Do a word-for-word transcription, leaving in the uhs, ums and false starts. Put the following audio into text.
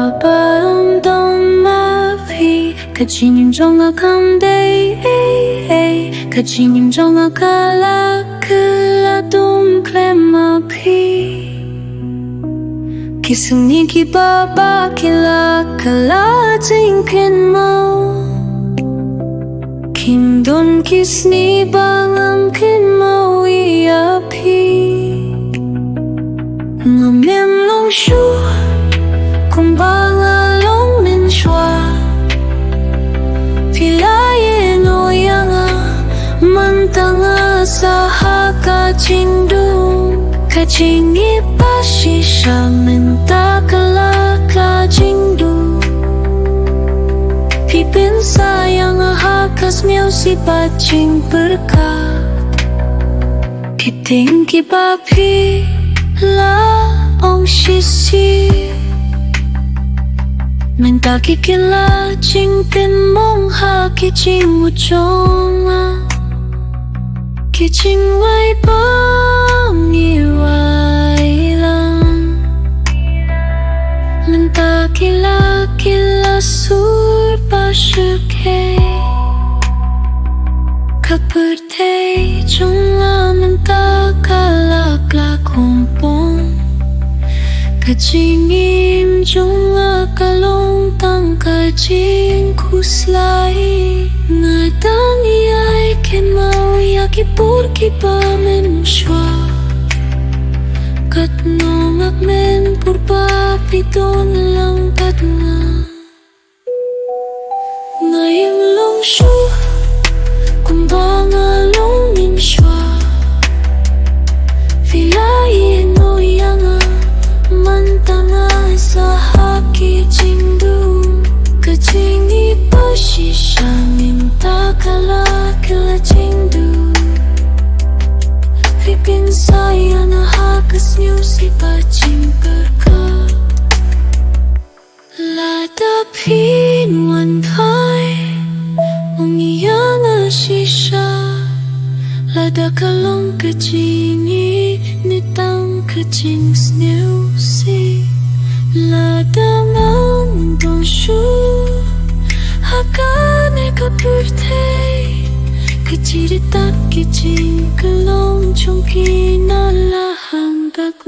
Bam don ma phi, ka jingim jong nga kam dei ei ei, ka jingim jong nga ka la kylla don khlem ma phi. Ki sngi kiba bha ki la kylla jingkynmaw, kim don ki sngi ba ngam kynmaw ïa phi. Ngam long shuh kumba nga long mynshuwa. Phi la ïehnoh ïa nga, mynta nga sah ha ka jingdum. Ka jingïeit ba shisha mynta ka la ka jingdum. Phi pynshai ïa nga ha ka sniewsih bad jingpyrkhat. Ki ktien kiba phi la ong shisha, mynta ki kylla jingpynmong ha ki jingmut jong nga. Ki jingwai bym wai lang, mynta ki la kylla sur ba shyrkhei. Ka pyrthei jong nga mynta ka la kylla kongpong. Ka jingim jong nga ka long tang ka jingkhuslai. Nga dang ïai kynmaw ïa ki por kiba mynshuwa. Katno ngak myn pur ba phi don lang bad nga. Nga ïeng long shuh kumba nga long mynshuwa. Phi la ïehnoh ïa nga, mynta nga sah ha ki jingdum. Ka jingïeit ba shisha mynta ka la kylla jingdum. Phi pynshai ïa nga ha ka sniewsih bad jingpyrkhat. Lada phin wan phai, ong ïa nga shisha. Lada ka long ka jingïeit ne tang ka jingsniewsih. Lada ngam don shuh ha kane ka pyrthei, ka jingïeit bad ki jingkyllon jong ki na la hang bak